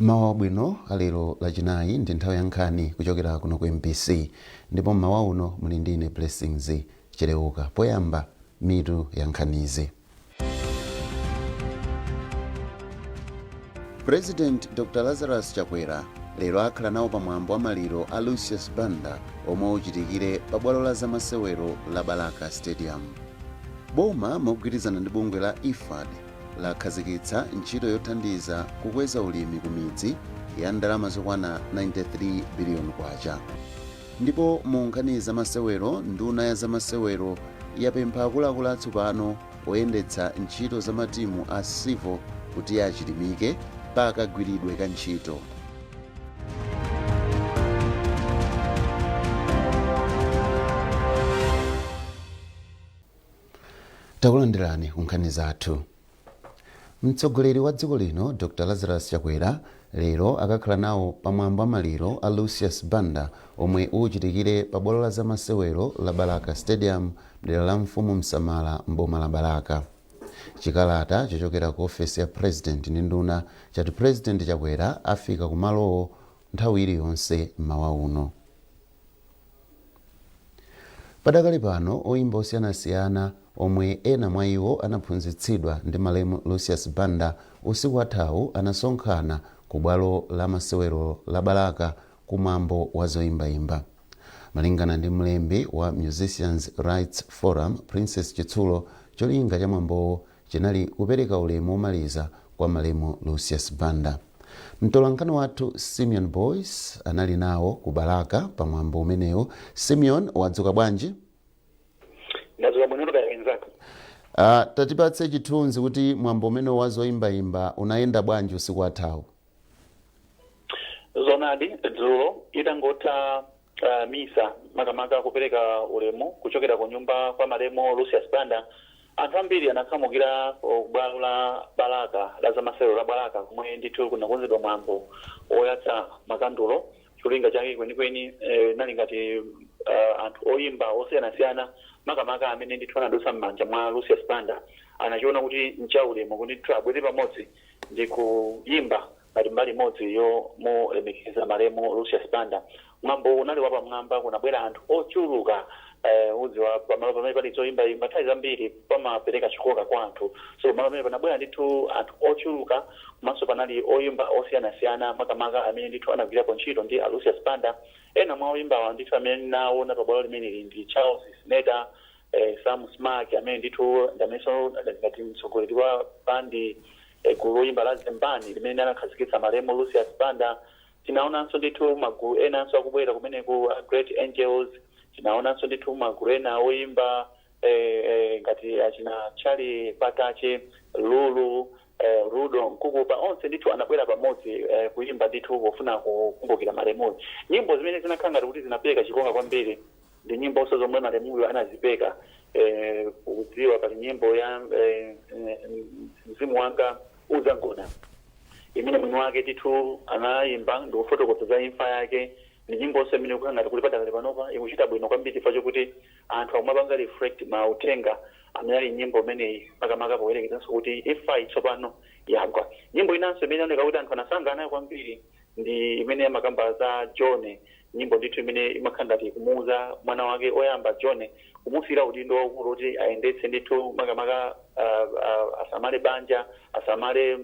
Mmawa wabwino. Lero Lachinayi ndi nthawi ya nkhani kuchokera kuno ku MBC, ndipo mmawa uno muli ndine Blessings Cheleuka. Poyamba, mitu ya nkhanizi. President Dr Lazarus Chakwera lero akhala nawo pamwambo wa maliro a Lucius Banda omwe uchitikire pa bwalo la zamasewero la Balaka Stadium. Boma mogwirizana ndi bungwe la IFAD lakhazikitsa ntchito yothandiza kukweza ulimi ku midzi ya ndalama zokwana 93 biliyoni kwacha. Ndipo mu nkhani zamasewero, nduna ya zamasewero yapempha akuluakulu atsopano oyendetsa ntchito za matimu a Civo kuti achilimike pa kagwiridwe ka ntchito. Takulandirani ku nkhani zathu. Mtsogoleri wa dziko lino Dr Lazarus Chakwera lero akakhala nawo pamwambo wa maliro a Lucius Banda omwe uchitikire pa bwalo la zamasewero la Balaka Stadium mdera la Mfumu Msamala m'boma la Balaka. Chikalata chochokera ku ofesi ya President ndi nduna chati President Chakwera afika kumalowo nthawi iliyonse mmawa uno. Padakali pano, oyimba osiyanasiyana omwe ena mwa iwo anaphunzitsidwa ndi malemu Lucius Banda usiku wathawu anasonkhana ku bwalo la masewero la Balaka ku mwambo wa zoyimbayimba. Malingana ndi mlembi wa Musicians Rights Forum, Princess Chitsulo, cholinga cha mwambowo chinali kupereka ulemu womaliza kwa malemu Lucius Banda. Mtolankhani wathu Simeon Boyce anali nawo ku Balaka pa mwambo umenewu. Simeon, wadzuka bwanji? Ndadzuka bwino, kaya enzako? Tatipatse chithunzi kuti mwambo umenewu wa zoyimbayimba unayenda bwanji usiku wathawu. Zonadi, dzulo itangotha misa, makamaka kupereka ulemu kuchokera ku nyumba kwa malemu Lucius Banda, anthu ambiri anakhamukira ku bwalo la Balaka la zamasewero la Balaka, komwe ndithu kunakonzedwa mwambo woyatsa makandulo. Cholinga chake kwenikweni nali ngati anthu oyimba osiyanasiyana, makamaka amene ndithu anadutsa m'manja mwa Lucius Banda, anachiona kuti nchaulemu kuti ndithu abwere pamodzi ndi kuyimba ngati mbali imodzi yomulemekeza malemu Lucius Banda. Mwambo unali wapamwamba, kunabwera anthu ochuluka. Udziwa, pamalo pamene pali zoyimbayimba nthawi zambiri pamapereka chikoka kwa anthu, so pamalo pamene panabwera ndithu anthu ochuluka, komanso panali oyimba osiyanasiyana, makamaka amene ndithu anagwirapo ntchito ndi a Lucius Banda. Ena mwa oyimbawa ndithu amene naona pabwalo limeneli ndi Charles Sneda, Sam Smark, amene ndithu ndamenso ngati mtsogoleri wa bandi, gulu loyimba la Zembani limene anakhazikitsa malemu Lucius Banda. Tinaonanso ndithu magulu enanso akubwera kumeneku, a Great Angels. Tinaonanso ndithu magulu ena oyimba ngati achina Charlie Patache, Lulu, Rudo Mkukupa. Onse ndithu anabwera pamodzi kuyimba ndithu pofuna kukumbukira malemuyo. Nyimbo zimene zinakhala ngati kuti zinapereka chikoka kwambiri ndi nyimbonso zomwe malemuyo anazipeka. Kudziwa pali nyimbo ya "Mzimu Wanga Udzagona", imene mwini wake ndithu anayimba ndikufotokoza za imfa yake. Ndi nyimbonso imene ikukhala ngati kuti padakali panopa ikuchita bwino kwambiri, chifukwa chokuti anthu akumapanga reflect mauthenga amene ali nyimbo imeneyi, makamaka powerekezanso kuti imfa tsopano yagwa. Nyimbo inanso imene inaoneka kuti anthu anasangalala nayo kwambiri ndi imene amakamba za John, nyimbo ndithu imene imakhala ngati kumuuza mwana wake oyamba John, kumusiyira udindo waukulu kuti ayendetse ndithu, makamaka asamale banja, asamale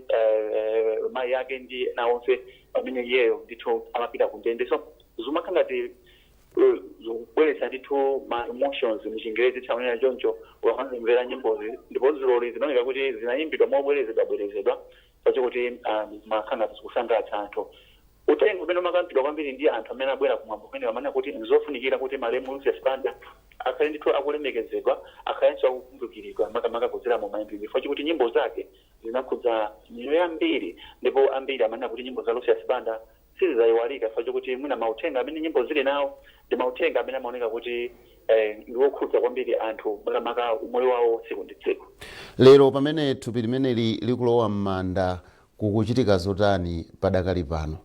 mayi ake ndi ena onse, pamene iyeyo ndithu amapita kundende. So zimakhala ngati zikubweretsa ndithu ma emotions, muchingerezi chaonera choncho, ukamazimvera nyimbozi. Ndipo dzuloli zinaoneka kuti zinayimbidwa mobwerezedwa bwerezedwa pachokuti makhala ngati zikusangalatsa anthu. Uthenga umene umakambidwa kwambiri ndi anthu amene abwera kumwambo umene amanena kuti nzofunikira kuti malemu Lucius Banda akhale ndithu akulemekezedwa, akhalenso akukumbukiridwa, makamaka kudzera mu mayimbidwe, chifukwa chikuti nyimbo zake zinakhudza miyoyo yambiri. Ndipo ambiri amanena kuti nyimbo za Lucius Banda sizidzayiwalika, chifukwa chokuti mwina mauthenga amene nyimbo zili nawo ndi mauthenga amene amaoneka kuti ndi wokhudza kwambiri anthu, makamaka umoyo wawo tsiku ndi tsiku. Lero pamene thupi limeneli likulowa m'manda, kukuchitika zotani padakali pano?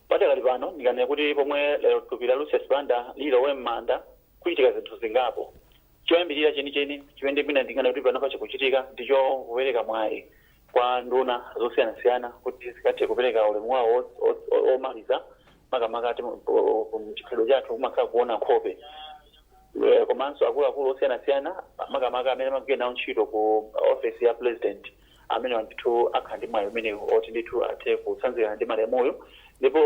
Padakali pano ndikanena kuti pomwe lero thupi la Lucius Banda lilowe m'manda, kuchitika zinthu zingapo. Choyambirira chenicheni chimene mwina ndinganene kuti panopa chikuchitika ndicho kupereka mwayi kwa Kwa nduna zosiyanasiyana kuti zikathe kupereka ulemu wawo omaliza, makamaka ati mchikhalidwe chathu kumakhala kuona nkhope. Komanso akuluakulu osiyanasiyana, makamaka amene amagwira nawo ntchito ku office ya president, amene ndithu akhala ndi mwayi umenewu oti ndithu athe kutsanzikana ndi malemuyo. Ndipo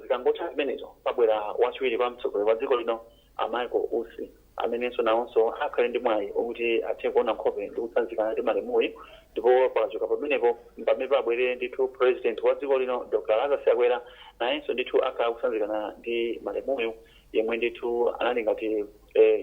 zikangotha zimenezo, pabwera wachiwiri kwa mtsogoleri wa dziko lino, a Michael Usi, amenenso nawonso akhale ndi mwayi okuti athe kuona nkhope ndi kutsanzikana ndi malemuyo. Ndipo pakachoka pamenepo, pamene pabwere ndithu president wa dziko lino, Dr Lazarus Chakwera, nayenso ndithu akhala kutsanzikana ndi malemuyo, yemwe ndithu anali ngati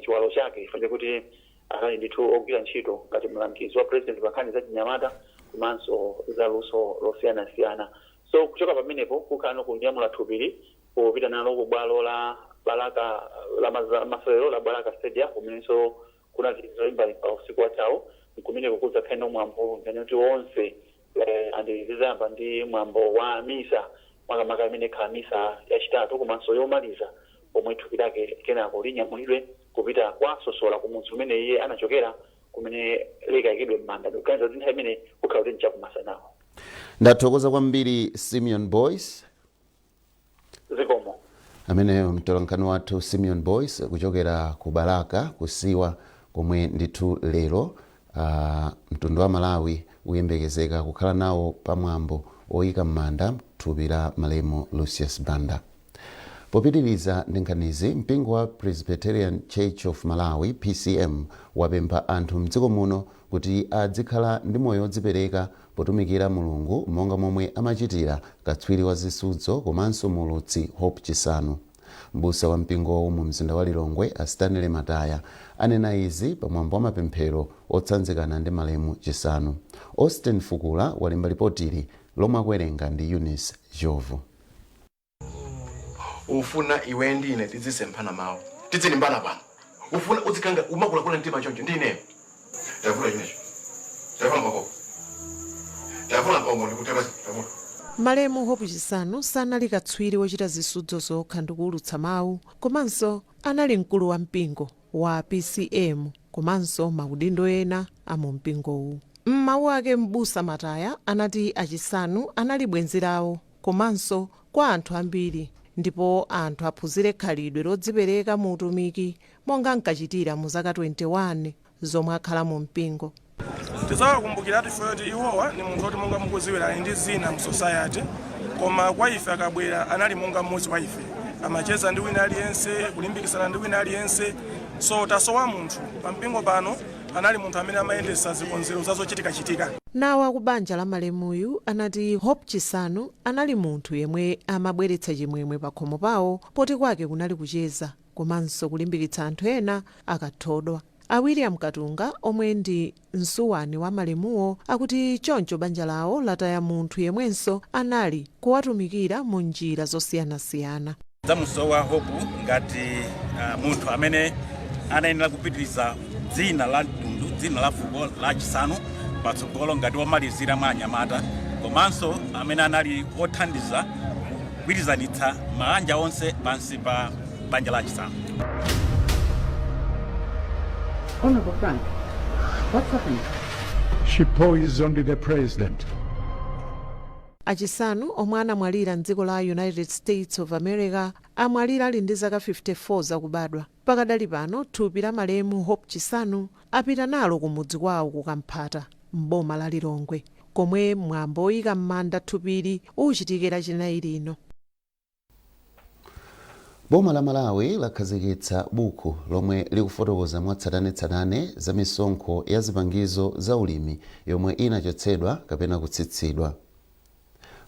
chiwalo chake, chifukwa chakuti anali ndithu ogwira ntchito ngati mlangizi wa president pa nkhani za chinyamata komanso za luso losiyanasiyana. So kuchoka pamenepo kukhala kunyamula thupili kupita nalo ku bwalo la Balaka la masewero la Balaka Stadium, kumenenso kunali zoyimbayimba usiku wathawu. Kumeneko kudzakhale no mwambo ngati kuti onse andi zizayamba ndi mwambo wa misa, makamaka imene ikhala misa yachitatu komanso yomaliza, pomwe thupi lake kenako linyamulidwe kupita kwa Sosola, kumudzi kumene iye anachokera, kumene likayikidwe m'manda. Ndikuganiza kuti nthawi imene kukhala kuti nchakumasanawo. Ndathokoza kwambiri, Simeon Boyce. Zikomo. Ameneyo mtolankhani wathu Simeon Boyce kuchokera ku Balaka kusiwa, komwe ndithu lero mtundu wa Malawi uyembekezeka kukhala nawo pamwambo oyika m'manda thupi la malemu Lucius Banda. Popitiriza ndi nkhanizi, mpingo wa Presbyterian Church of Malawi, PCM, wapempha anthu mdziko muno kuti adzikhala ndi moyo odzipereka potumikira Mulungu, monga momwe amachitira katswiri wa zisudzo komanso muulutsi Hope Chisanu. Mbusa wa mpingowu mu mzinda wa Lilongwe, a Stanley Mataya, anena izi pamwambo wa mapemphero otsanzikana ndi malemu Chisanu. Austin Fukula walemba lipotili, lomwe akuwerenga ndi Eunice Jovu. Ufuna iwe ndine tizisemphana mawu, tizilimbana pano? Ufuna uzikanga umakulakula mtima choncho ndi ineyo? Tavula chinecho, tavula mpakoko, tavula mpango ndikutema, tavula. Malemu Hope Chisanu sanali katswiri wochita zisudzo zokha ndi kuwulutsa mawu, komanso anali mkulu wa mpingo wa PCM komanso maudindo ena a mu mpingowu. M'mawu ake, mbusa Mataya anati aChisanu anali bwenzi lawo komanso kwa anthu ambiri, ndipo anthu aphunzire khalidwe lodzipereka mu utumiki monga ankachitira mu zaka 21 zomwe akhala mu mpingo. Tizawakumbukira ife kuti iwowa ni munthu oti, monga mukuziwira, ali ndi zina mu society, koma kwa ife akabwera anali monga mmodzi wa ife, amacheza ndi wina aliyense, kulimbikitsana ndi wina aliyense. So tasowa munthu pampingo pano, anali munthu amene amayendesa zikonzero za zochitikachitika. Nawo akubanja la malemuyu anati Hope Chisanu anali munthu yemwe amabweretsa chimwemwe pa khomo pawo, poti kwake kunali kucheza komanso kulimbikitsa anthu ena akathodwa. A William Katunga, omwe ndi msuwani wa malemuwo, akuti choncho banja lawo lataya munthu yemwenso anali kuwatumikira mu njira zosiyanasiyana. Zamusowa Hope ngati munthu amene anayenera kupitiriza dzina la mtundu, dzina la fuko la Chisanu patsogolo, ngati womalizira mwa anyamata, komanso amene anali othandiza kugwirizanitsa mabanja onse pansi pa banja la Chisanu. Honorable Frank, what's happened? She poisoned the president. Achisanu, omwe anamwalira mdziko la United States of America, amwalira ali ndi zaka 54 zakubadwa. Pakadali pano, thupi la malemu Hope Chisanu apita nalo kumudzi kwawo ku Kamphata, m'boma la Lilongwe, komwe mwambo oyika m'manda thupili uchitikira Lachinayi lino. Boma la Malawi lakhazikitsa buku lomwe likufotokoza mwatsatanetsatane za misonkho ya zipangizo za ulimi yomwe inachotsedwa kapena kutsitsidwa.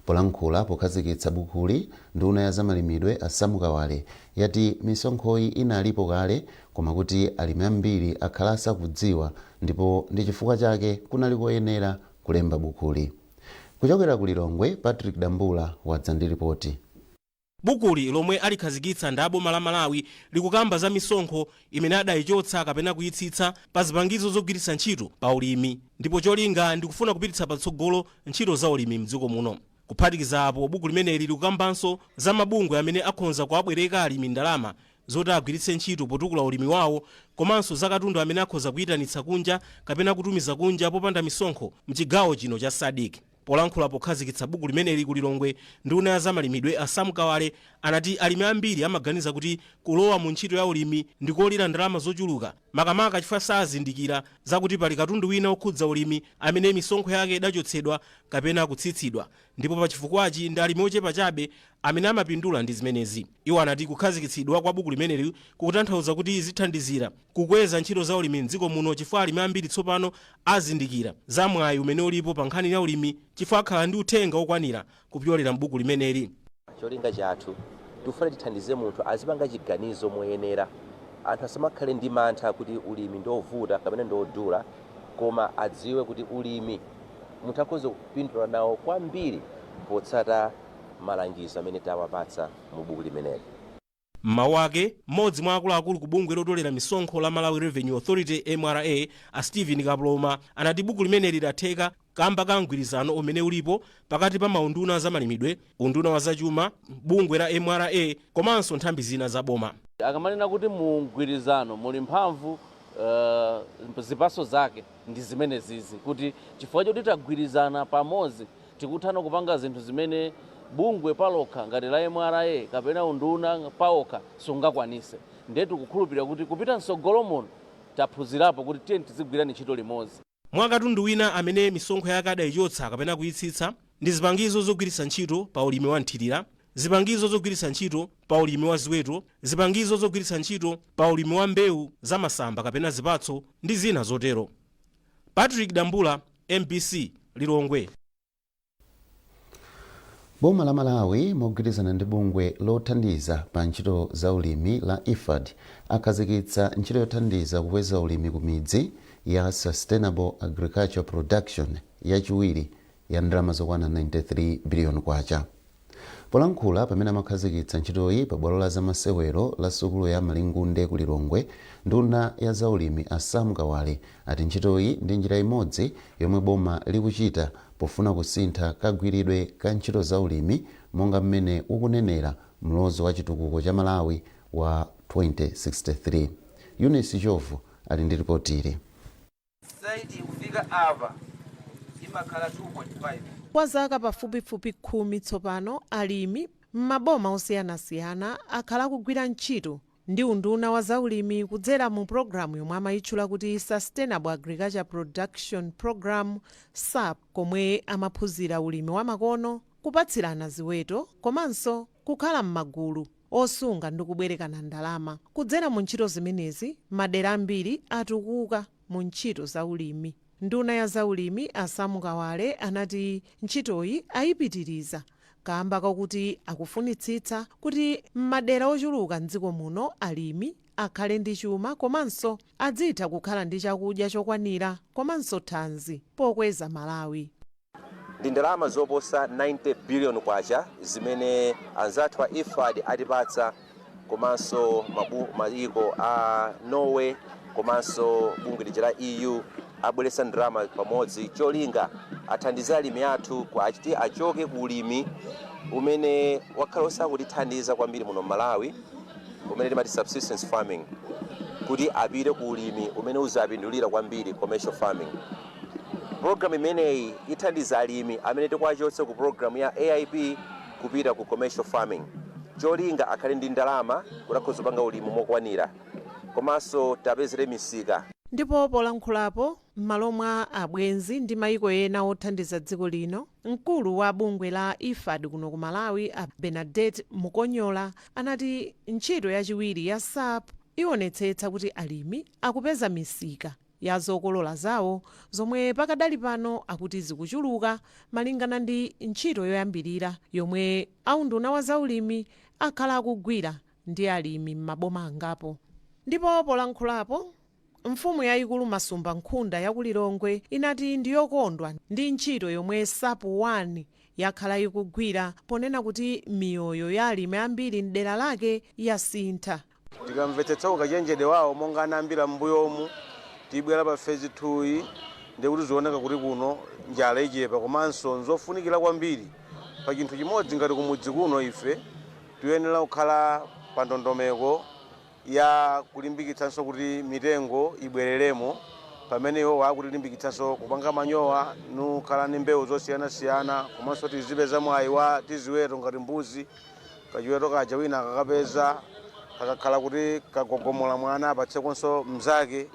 Polankhula pokhazikitsa bukuli, nduna ya zamalimidwe a Sam Kawale yati misonkhoyi inalipo kale, koma kuti alimi ambiri akhala asakudziwa, ndipo ndi chifukwa chake kunali koyenera kulemba bukuli. Kuchokera ku Lilongwe, Patrick Dambula wadza ndi ripoti. Bukuli, lomwe alikhazikitsa ndi aboma la Malawi, likukamba za misonkho imene adayichotsa kapena kuyitsitsa pa zipangizo zogwiritsa ntchito pa ulimi, ndipo cholinga ndikufuna kupititsa patsogolo ntchito za ulimi mdziko muno. Kuphatikiza apo, buku limeneli likukambanso za mabungwe amene akhonza kuwabwereka alimi ndalama. Zoti agwiritse ntchito potukula ulimi wawo komanso za katundu amene akhoza kuyitanitsa kunja kapena kutumiza kunja popanda misonkho mchigawo chino cha SADC. Polankhula pokhazikitsa buku limeneli ku Lilongwe, nduna ya zamalimidwe a Sam Kawale anati alimi ambiri amaganiza kuti kulowa mu ntchito ya ulimi ndikolira ndalama zochuluka, makamaka chifukwa sazindikira zakuti pali katundu wina okhudza ulimi amene misonkho yake idachotsedwa kapena kutsitsidwa, ndipo pa chifukwachi ndi alimi ochepa chabe amene amapindula ndi zimenezi. Iwo anati kukhazikitsidwa kwa buku limeneli kukutanthauza kuti zithandizira kukweza ntchito za ulimi mdziko muno, chifukwa alimi ambiri tsopano azindikira za mwayi umene ulipo pa nkhani ya ulimi, chifukwa akhala ndi uthenga okwanira kupyolera m'buku limeneli. Cholinga chathu, tikufuna tithandize munthu azipanga chiganizo moyenera. Anthu asamakhale ndi mantha kuti ulimi ndiovuta kapena ndiodula, koma adziwe kuti ulimi munthu akhoza kupindula nawo kwambiri potsata malangizo amene tawapatsa mu buku limeneli. Mmawu ake, mmodzi mwa akuluakulu ku bungwe lotolera misonkho la Malawi Revenue Authority, MRA, a Stephen Kaploma anati buku limeneli latheka kamba ka mgwirizano umene ulipo pakati pa maunduna zamalimidwe, unduna wa zachuma, bungwe la MRA komanso nthambi zina za boma. Akamanena kuti mu mgwirizano muli mphamvu, zipatso zake ndi zimene zizi, kuti chifukwa choti tagwirizana pamodzi tikuthana kupanga zinthu zimene bungwe palokha ngati la MRA kapena unduna paokha sungakwanise. Ndiye tikukhulupirira kuti kupita mtsogolo muno taphunzirapo kuti tiye tizigwirani ntchito limodzi. Mwa katundu wina amene misonkho yake adayichotsa kapena kuyitsitsa ndi zipangizo zogwiritsa ntchito pa ulimi wa nthirira, zipangizo zogwiritsa ntchito pa ulimi wa ziweto, zipangizo zogwiritsa ntchito pa ulimi wa mbewu za masamba kapena zipatso ndi zina zotero. Patrick Dambula, MBC, Lilongwe. Boma la Malawi mogwirizana ndi bungwe lothandiza pa ntchito za ulimi la IFAD akhazikitsa ntchito yothandiza kukweza ulimi ku midzi ya Sustainable Agriculture Production yachiwiri ya ndalama zokwana 93 biliyoni kwacha. Polankhula pamene amakhazikitsa ntchitoyi pa bwalo la zamasewero la sukulu ya Malingunde ku Lilongwe, nduna ya zaulimi a Sam Kawale ati ntchitoyi ndi njira imodzi yomwe boma likuchita pofuna kusintha kagwiridwe ka ntchito za ulimi monga mmene ukunenera mlozo wa chitukuko cha Malawi wa 2063. Eunice Chovu ali ndi ripoti ili. Site kufika apa imakhala 2.5. Kwa zaka pafupifupi 10 tsopano, alimi m'maboma osiyanasiyana akhala akugwira ntchito ndi unduna wa zaulimi kudzera mu pulogalamu yomwe amayitchula kuti Sustainable Agriculture Production Program, SAPP, komwe amaphunzira ulimi wamakono, kupatsirana ziweto komanso kukhala m'magulu osunga ndi kubwerekana ndalama. Kudzera mu ntchito zimenezi, madera ambiri atukuka mu ntchito za ulimi. Nduna ya zaulimi a Sam Kawale anati ntchitoyi ayipitiriza kamba kakuti akufunitsitsa kuti m'madera ochuluka mdziko muno alimi akhale ndi chuma komanso adzitha kukhala ndi chakudya chokwanira komanso thanzi pokweza Malawi. Ndi ndalama zoposa 90 billion kwacha zimene anzathu a IFAD atipatsa, komanso mayiko a Norway komanso bungwe lija la EU abweretsa ndalama pamodzi, cholinga athandize alimi athu achiti achoke ku ulimi umene wakhala osakutithandiza kwambiri muno Malawi, umene timati subsistence farming, kuti apite ku ulimi umene uzapindulira kwambiri, commercial farming. Program imeneyi ithandiza alimi amene tikuwachotsa ku program ya AIP kupita ku commercial farming, cholinga akhale ndi ndalama kuti akhoza kupanga ulimi mokwanira komanso tapezere misika. Ndipo polankhulapo m'malo mwa abwenzi ndi mayiko ena othandiza dziko lino, mkulu wa bungwe la IFAD kuno ku Malawi a Bernadette Mukonyola anati ntchito yachiwiri ya SAPP ionetsetsa kuti alimi akupeza misika ya zokolola zawo, zomwe pakadali pano akuti zikuchuluka malingana ndi ntchito yoyambirira yomwe aunduna wa zaulimi akhala akugwira ndi alimi m'maboma angapo. Ndipo polankhulapo, mfumu yayikulu Masumba Nkhunda ya ku Lilongwe inati ndiyokondwa ndi ntchito yomwe SAPP 1 yakhala ikugwira, ponena kuti miyoyo ya alimi ambiri mdera lake yasintha. Tikamvetsetsa ukachenjede wawo monga anayambira m'mbuyomu, tibwera pa phase 2 ndikuti zioneka kuti kuno njala ichepa, komanso nzofunikira kwambiri pa chinthu chimodzi. Ngati kumudzi kuno ife tiyenera kukhala pa ndondomeko. Ya kulimbikitsanso kuti mitengo ibwereremo, pamene iwo akutilimbikitsanso kupanga manyowa nukhala ni mbewu zosiyanasiyana, komanso tizipeza mwayi wa tiziweto ngati mbuzi. Kachiweto kaja wina akakapeza, kakakhala kuti kagogomola mwana, apatsekonso mnzake.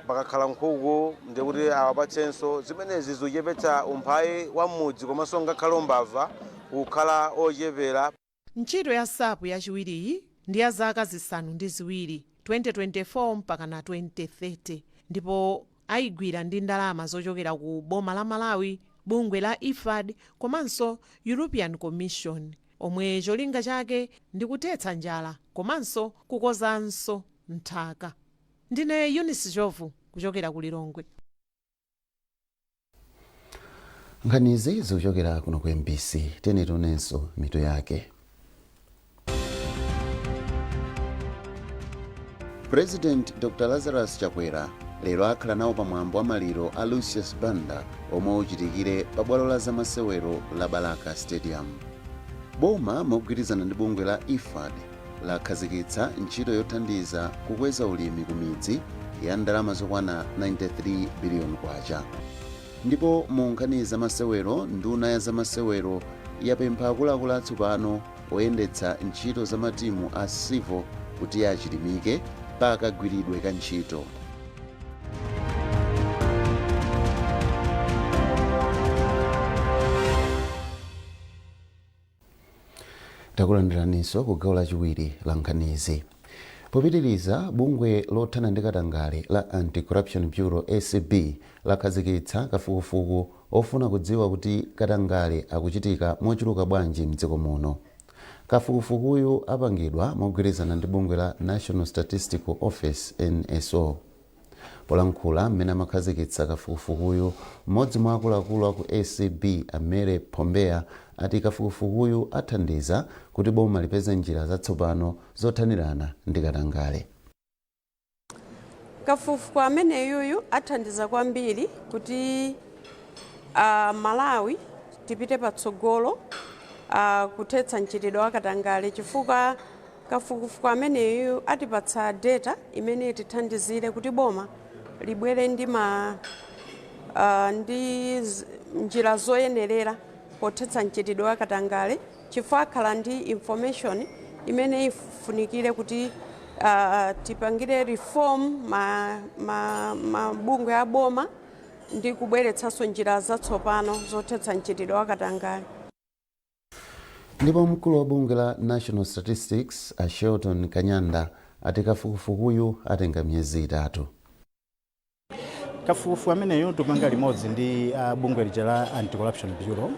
Pakakhala nkhuku, ndikuti awapatsenso. Zimenezi zikuchepetsa umphawi wa m'mudzi, komanso ngakhale umbava kukhala ochepera. Ntchito ya SAP yachiwiriyi ndi ya zaka 7, 2024 mpaka na 2030, ndipo ayigwira ndi ndalama zochokera ku boma la Malawi, bungwe la IFAD komanso European Commission, omwe cholinga chake ndi kuthetsa njala komanso kukozanso nthaka. Ndine Eunice Jovu kuchokera ku Lilongwe. Nkhanizi zikuchokera kuno ku MBC. Tiyeni tionenso mitu yake. President Dr Lazarus Chakwera lero akhala nawo pamwambo wa maliro a Lucius Banda omwe uchitikire pa bwalo la zamasewero la Balaka Stadium. Boma mogwirizana ndi bungwe la IFAD lakhazikitsa ntchito yothandiza kukweza ulimi ku midzi ya ndalama zokwana 93 biliyoni kwacha. Ndipo mu nkhani zamasewero, nduna ya zamasewero yapempha akuluakulu atsopano oyendetsa ntchito za matimu a Civo kuti achilimike pa kagwiridwe ka ntchito. Takulandiraninso ku gawo lachiwiri la nkhanizi. Popitiriza, bungwe lothana ndi katangale la Anti-Corruption Bureau, ACB, lakhazikitsa kafukufuku ofuna kudziwa kuti katangale akuchitika mochuluka bwanji mdziko muno. Kafukufukuyu apangidwa mogwirizana ndi bungwe la National Statistical Office, NSO. Polankhula mmene amakhazikitsa kafukufukuyu, mmodzi mwa akuluakulu aku ACB a Mary Phombeya ati kafukufukuyu athandiza kuti boma lipeze njira zatsopano zothanirana ndi katangale. Kafukufuku ameneyuyu athandiza kwambiri kuti Malawi tipite patsogolo kuthetsa mchitidwe wa katangale, chifukwa kafukufuku ameneyu atipatsa data imene itithandizire kuti boma libwere ndi njira zoyenerera pothetsa mchitidwe wa katangale, chifukwa akhala ndi information imene ifunikire kuti tipangire reform mabungwe a boma ndi kubweretsanso njira zatsopano zothetsa mchitidwe wa katangale. Ndipo mkulu wa bungwe la National Statistics a Shelton Kanyanda ati kafukufukuyu atenga miyezi 3. Kafukufuku ameneyo tupanga limodzi ndi bungwe lija la Anti-Corruption Bureau.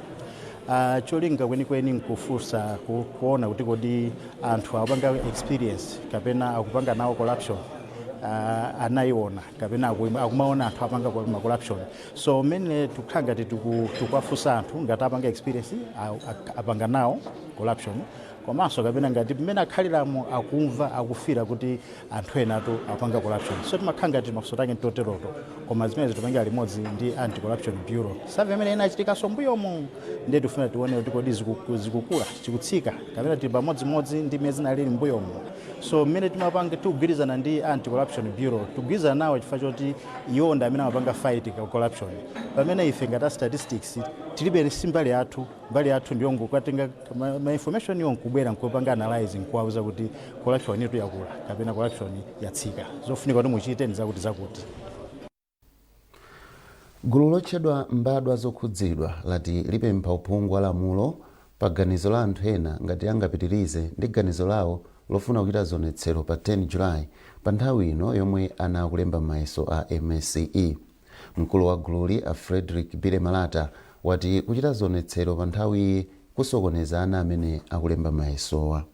Cholinga kwenikweni nkufunsa kuona kuti kodi anthu akupanga experience kapena akupanga nawo corruption, anayiona kapena akumaona anthu apanga ma corruption. So mmene tikukhala ngati tikuwafunsa anthu ngati apanga experience, apanga nawo corruption, komanso kapena ngati mmene akhaliramo akumva, akufira kuti anthu enatu apanga corruption. So timakhala ngati mafunso take ntoteroto, koma zimene zitipangira limodzi ndi Anti-Corruption Bureau. Survey imene inachitikanso mbuyomu, ndiye tifuna tione kuti kodi zikukula, zikutsika, kapena tili pamodzimodzi ndi mmene zinalili mbuyomu. So mmene timapanga, tikugwirizana ndi Anti-Corruption Bureau, tikugwirizana nawo chifukwa choti iwo ndi amene amapanga fight corruption, pamene ife ngati a statistics tilibe, si mbali yathu. Mbali yathu ndiyo nkukatenga ma information iwo, nkubwera nkupanga analyze, nkuwauza kuti corruption itu yakula kapena corruption yatsika, zofunika kuti muchite ndi zakuti zakuti. Gulu lotchedwa Mbadwa Zokhudzidwa lati lipempha uphungu wa lamulo pa ganizo la anthu ena ngati angapitirize ndi ganizo lawo lofuna kuchita zionetsero pa 10 Julayi, pa nthawi ino yomwe ana akulemba mayeso a MSCE. Mkulu wa gululi a Frederick Billy Malata wati kuchita zionetsero pa nthawiyi kusokoneza ana amene akulemba mayesowa.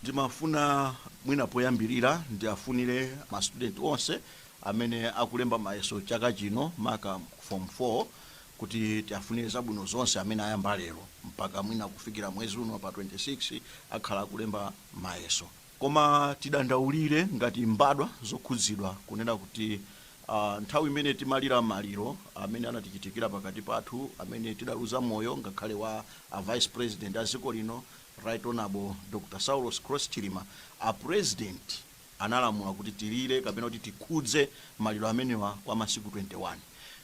Ndimafuna mwina poyambirira ndiafunire ma student onse amene akulemba mayeso chaka chino, maka form 4, kuti tiafunire zabwino zonse amene ayamba lero mpaka mwina kufikira mwezi uno pa 26 akhala akulemba mayeso. Koma tidandaulire ngati mbadwa zokhudzidwa kunena kuti Nthawi imene timalira maliro amene anatichitikira pakati pathu, amene tidaluza moyo ngakhale wa a Vice President a dziko lino, Right Honorable Dr Saulos Klaus Chilima, a President analamula kuti tilire kapena kuti tikhudze maliro amenewa kwa masiku 21,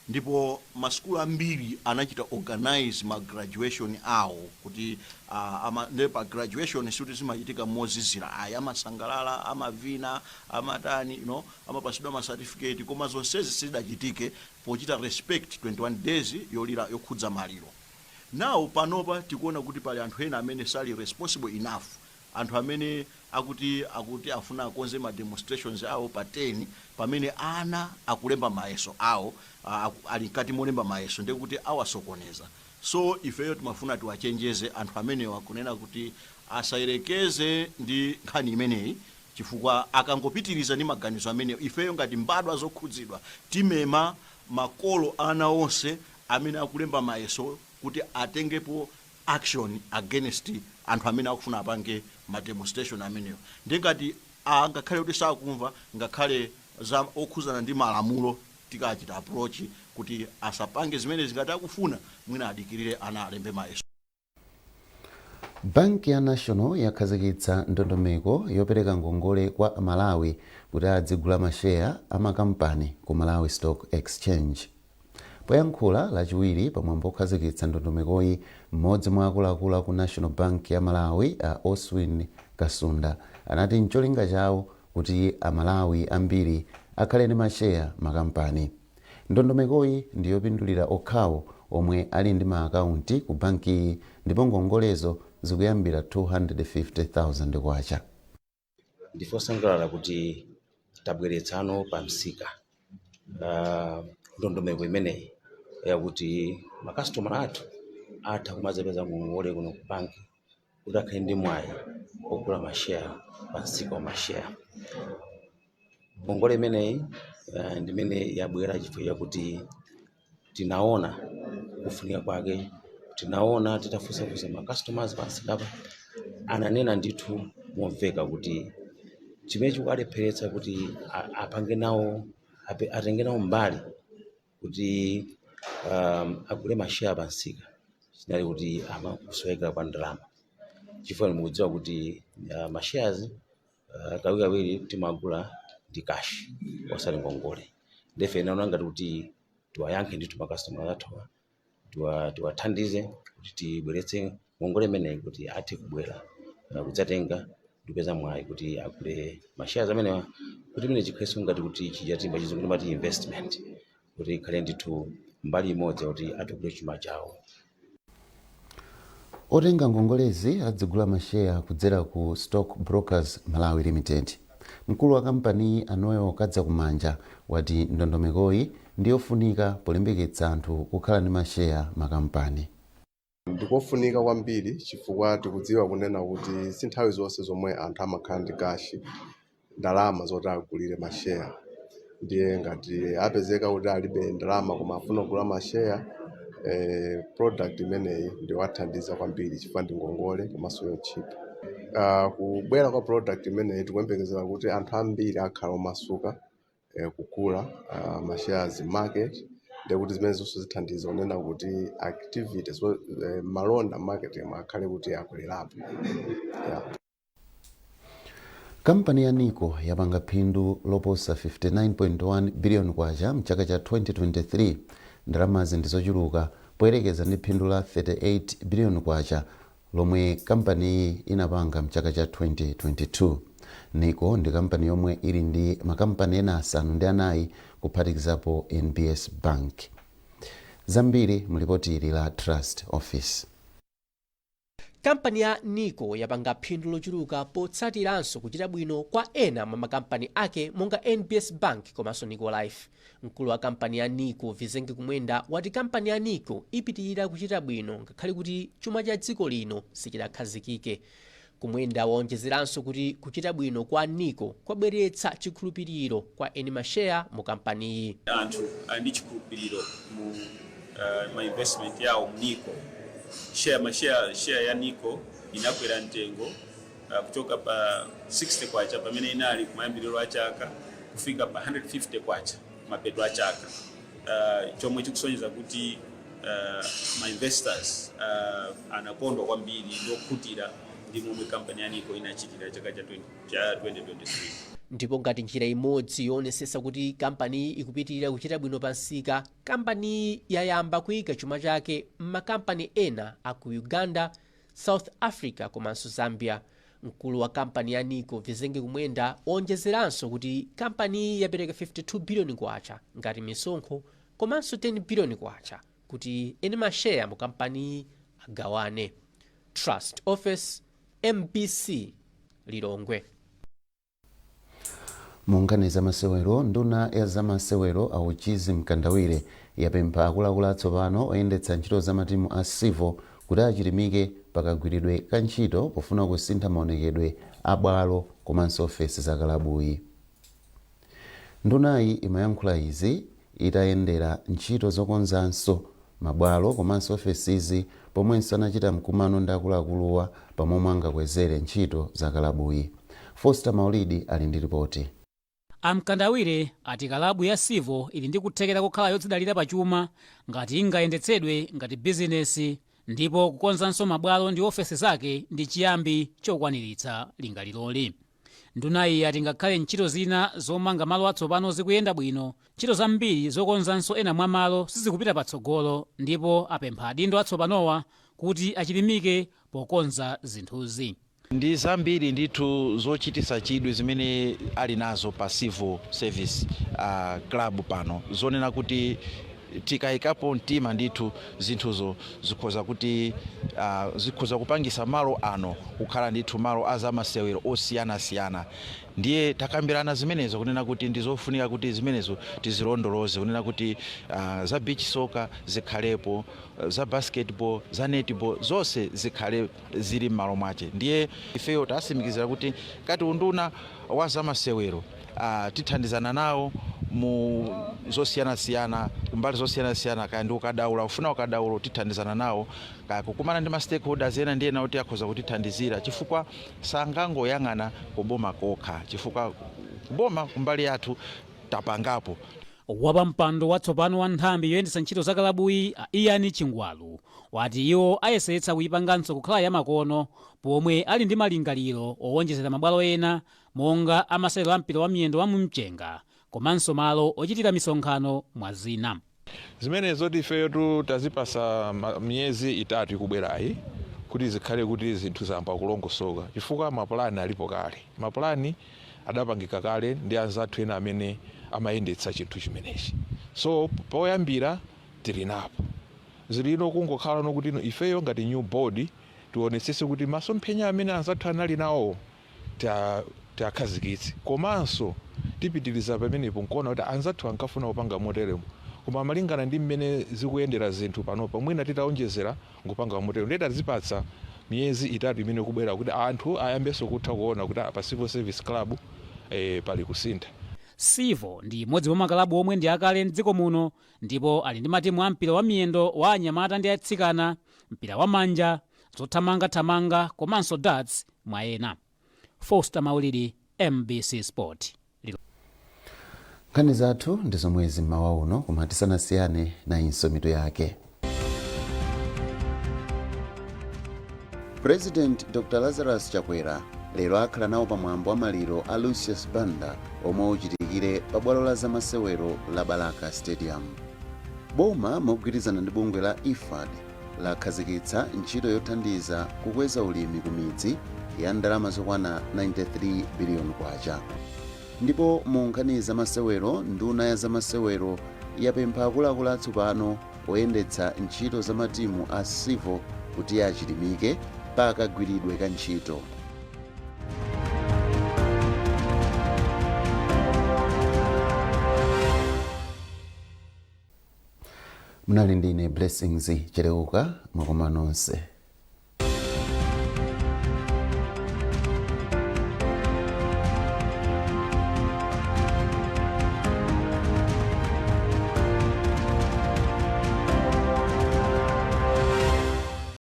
ndipo masukulu ambiri anachita organize ma graduation awo kuti nde pa graduation sikuti zimachitika mozizira ayi, amasangalala, amavina, amatani, amapasidwa ma certificate, koma zonsezi sizidachitike pochita respect 21 days yolira, yokhudza maliro. Now panopa tikuona kuti pali anthu ena amene sali responsible enough, anthu amene akuti afuna akonze ma demonstrations awo pa 10 pamene ana akulemba mayeso awo, ali mkati molemba mayeso, ndiye kuti awasokoneza. So ifeyo timafuna tiwachenjeze anthu amenewa kunena kuti asayerekeze ndi nkhani imeneyi, chifukwa akangopitiriza ndi maganizo amenewo, ifeyo ngati mbadwa zokhudzidwa timema makolo ana onse amene akulemba mayeso kuti atengepo action against anthu amene akufuna apange ma demonstration amenewo. Ndi ngati ngakhale kuti sakumva, ngakhale za okhuzana ndi malamulo, tikachita approach kuti asapange zimene zingati akufuna mwina adikirire ana alembe mayeso. Banki ya National yakhazikitsa ndondomeko yopereka ngongole kwa Amalawi kuti adzigula masheya amakampani ku Malawi Stock Exchange. Poyankhula Lachiwiri pamwambo okhazikitsa ndondomekoyi, mmodzi mwa akuluakulu aku National Bank ya Malawi, a Oswin Kasunda, anati ncholinga chawo kuti Amalawi ambiri akhale ndi masheya makampani. Ndondomekoyi ndiyopindulira okhawo omwe ali ndi ma akaunti ku bankiyi, ndipo ngongolezo zikuyambira 250,000 kwacha. Ndife osangalala kuti tabweretsano pa msika ndondomeko imeneyi yakuti makasitomala athu atha kumazapeza ngongole kuno ku banki kuti akhale ndi mwayi ogula masheya pa msika wa masheya. Ngongole imeneyi ndimene yabwera chifukwa chakuti tinaona kufunika kwake. Tinaona titafunsafunsa ma customers pa msikapa, ananena ndithu momveka kuti chimene chikuwalepheretsa kuti apange nawo, atenge nawo mbali kuti agule masheya pa msika chinali kuti amakusowekera kwa ndalama, chifukwa mukudziwa kuti mashares kawirikawiri timagula ndi cash, osati ngongole. Ndefe inaona ngati kuti tiwayankhe ndithu makasitomala athuwa, tiwathandize kuti tibweretse ngongole imeneyi kuti athe kubwera kudzatenga ndikupeza mwayi kuti agule mashares amenewa, kuti imene chikhalenso ngati kuti chija timba chizungu timati investment, kuti ikhale ndithu mbali imodzi kuti atukule chuma chawo. Otenga ngongolezi adzigula masheya kudzera ku Stock Brokers Malawi Limited. Mkulu wa kampaniyi, a Noel Kadzakumanja, wati ndondomekoyi ndiyofunika polimbikitsa anthu kukhala ndi masheya makampani. Ndikofunika kwambiri chifukwa tikudziwa kunena kuti si nthawi zonse zomwe anthu amakhala ndi cash, ndalama zoti agulire masheya. Ndiye ngati apezeka kuti alibe ndalama koma afuna kugula masheya, product imeneyi ndiwathandiza kwambiri chifukwa ndi ngongole komanso yotchipa. Kubwera kwa product imeneyi, tikuyembekezera kuti anthu ambiri akhala omasuka kugula ma shares market, ndekuti zimene zonse zithandiza kunena kuti activity so, malonda market akhale kuti akwerapo, yeah. Kampani ya NICO yapanga phindu loposa 59.1 biliyoni kwacha mchaka cha 2023. Ndalamazi ndizochuluka poyerekeza ndi phindu la 38 biliyoni kwacha lomwe kampaniyi inapanga mchaka cha 2022. NICO ndi kampani yomwe ili ndi makampani ena asanu ndi anayi, kuphatikizapo NBS Bank. Zambiri mulipoti ili la Trust Office. Kampani ya NICO yapanga phindu lochuluka potsatiranso kuchita bwino kwa ena mwa makampani ake monga NBS Bank komanso NICO Life. Mkulu wa kampani ya NICO, Vizenge Kumwenda, wati kampani ya NICO ipitirira kuchita bwino ngakhale kuti chuma cha dziko lino sichidakhazikike. Kumwenda waonjezeranso kuti kuchita bwino kwa NICO kwabweretsa chikhulupiriro kwa eni masheya mu kampaniyi. Anthu ali ndi chikhulupiriro mu ma investment yawo mu NICO. Share ma share share ya NICO inakwera mtengo kuchoka pa 60 kwacha pamene inali kumayambiriro a chaka kufika pa 150 kwacha kumapeto a chaka. Mapeto a chaka chomwe chikusonyeza kuti ma investors anakondwa kwambiri ndi okhutira ndi momwe kampani ya NICO inachitira chaka cha 20 cha 2023. Ndipo ngati njira imodzi yoonetsetsa kuti kampaniyi ikupitirira kuchita bwino pa msika, kampaniyi yayamba kuyika chuma chake m'makampani ena aku Uganda, South Africa komanso Zambia. Mkulu wa kampani ya NICO, Vizenge Kumwenda, wonjezeranso kuti kampaniyi yapereka 52 biliyoni kwacha ngati misonkho komanso 10 biliyoni kwacha kuti eni masheya mu kampaniyi agawane. Trust Office, MBC, Lilongwe. Mu nkhani zamasewero, nduna ya zamasewero a Uchizi Mkandawire yapempha akuluakulu atsopano oyendetsa ntchito za matimu a Civo kuti achilimike pakagwiridwe ka ntchito pofuna kusintha maonekedwe a bwalo komanso ofesi za kalabuyi. Ndunayi imayankhula izi itayendera ntchito zokonzanso mabwalo komanso ofesizi, pomwenso anachita mkumano ndi akuluakuluwa pamomwe angakwezere ntchito za kalabuyi. Foster Maulidi ali ndi ripoti. Amkandawire ati kalabu ya Civo ili ndi kuthekera kukhala yodzidalira pachuma ngati ingayendetsedwe ngati bizinesi, ndipo kukonzanso mabwalo ndi ofesi zake ndi chiyambi chokwaniritsa lingaliroli. Ndunayi ati ngakhale ntchito zina zomanga malo atsopano zikuyenda bwino, ntchito zambiri zokonzanso ena mwa malo sizikupita patsogolo, ndipo apempha adindo atsopanowa kuti achilimike pokonza zinthuzi. Ndi zambiri ndithu zochitisa chidwi zimene ali nazo pa Civil Service Club pano, zonena kuti tikayikapo mtima ndithu zinthuzo zikhoza kuti zikhoza kupangisa malo ano kukhala ndithu malo azamasewero osiyanasiyana. Ndiye takambirana zimenezo kunena kuti ndizofunika kuti zimenezo tizilondoloze, kunena kuti za beach soccer zikhalepo, za basketball, za netball, zonse zikhale zili m'malo mwache. Ndiye ifeyo tasimikizira kuti kati unduna wa zamasewero tithandizana nawo mu zosiyanasiyana, kumbali zosiyanasiyana, kaya ndi ukadaulo, ufuna ukadaulo, tithandizana nawo, kaya kukumana ndi ma stakeholders ena ndi ena kuti akhoza kutithandizira, chifukwa sangangoyang'ana kuboma kokha, chifukwa kuboma kumbali yathu tapangapo. Wapampando watsopano wa nthambi yoyendetsa ntchito za kalabuyi, a Ian Chingwalu, wati iwo ayesetsa kuyipanganso kukhala yamakono, pomwe ali ndi malingaliro owonjezera mabwalo ena monga amasewero a mpira wa miyendo wa mumchenga komanso malo ochitira misonkhano, mwa zina. Zimenezo ifeyo tu tazipasa miyezi 3 ikubwerayi kuti zikhale kuti zinthu zayamba kulongosoka, chifukwa mapulani alipo kale. Mapulani adapangika kale ndi anzathu ena amene amayendetsa chinthu chimenechi, so poyambira tili napo. Zilino kungokhala nokuti ino ifeyo ngati new board tionetsetse kuti masomphenya amene anzathu anali nawo tiakhazikitse, komanso tipitiriza pamenepo nkuona kuti anzathu ankafuna kupanga moteremo, koma malingana ndi mmene zikuyendera zinthu panopa, mwina titaonjezera nkupanga motero. Ndiye tazipatsa miyezi 3 imene kubwera kuti anthu ayambenso kutha kuona kuti pa Civil Service Club pali kusintha. Civo ndi imodzi mwa makalabu omwe ndi akale mdziko muno, ndipo ali ndi matimu a mpira wa miyendo wa anyamata ndi atsikana, mpira wa manja, zothamangathamanga komanso darts, mwa ena. Foster Maulidi, MBC Sport. Nkhani zathu ndi zomwezi mmawa uno, koma tisanasiyane, nayinso mitu yake. President Dr Lazarus Chakwera lero akhala nawo pamwambo wa maliro a Lucius Banda omwe uchitikire pa bwalo la zamasewero la Balaka Stadium. Boma mogwirizana ndi bungwe la IFAD lakhazikitsa ntchito yothandiza kukweza ulimi ku midzi ya ndalama zokwana 93 biliyoni kwacha. Ndipo mu nkhani zamasewero, nduna ya zamasewero yapempha akuluakulu atsopano oyendetsa ntchito za matimu a Civo kuti achilimike pakagwiridwe ka ntchito. Munali ndine Blessings Chereuka. Mwakoma nonse.